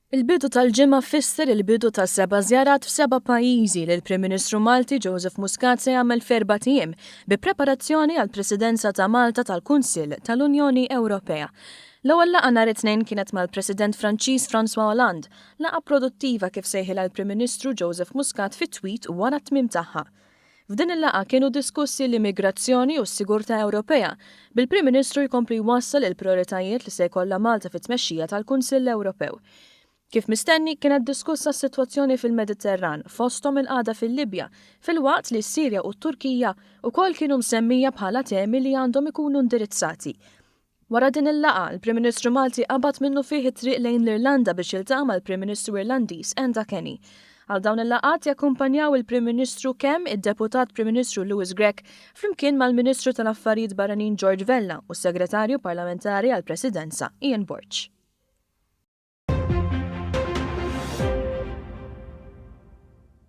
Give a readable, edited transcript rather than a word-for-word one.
Il-bidu tal-ġimgħa fisser il-bidu ta' seba' żjarat f'seba' pajjiżi li l-Prim Ministru Malti Joseph Muscat se jagħmel f'erbat ijiem bi preparazzjoni għall-Presidenza ta' Malta tal-Kunsill tal-Unjoni Ewropea. L-ewwel laqgħa nhar it-Tnejn kienet mal-President Franċiż François Hollande, laqgħa produttiva kif sejħilha l-Prim Ministru Joseph Muscat fi tweet wara t-tmiem tagħha. F'din il-laqgħa kienu diskussi l-immigrazzjoni u s-sigurtà Ewropea, bil-Prim Ministru jkompli jwassal il-prijoritajiet li se jkollha Malta fit-tmexxija tal-Kunsill Ewropew. Kif mistenni, kienet diskussa s-sitwazzjoni fil-Mediterran, fosthom il-qagħda fil-Libja, filwaqt li s-Sirja u t-Turkija wkoll kienu msemmija bħala temi li għandhom ikunu indirizzati. Wara din il-laqgħa, il-Prim Ministru Malti qabad minnufih it-triq lejn l-Irlanda biex jiltaqa' mal-Prim Ministru Irlandiż Enda Kenny. Għal dawn il-laqgħat jakkumpanjaw il-Prim Ministru kemm id-Deputat Prim Ministru Louis Grech flimkien mal-Ministru tal-Affarijiet Barranin George Vella u s-Segretarju Parlamentari għall-Presidenza Ian Borg.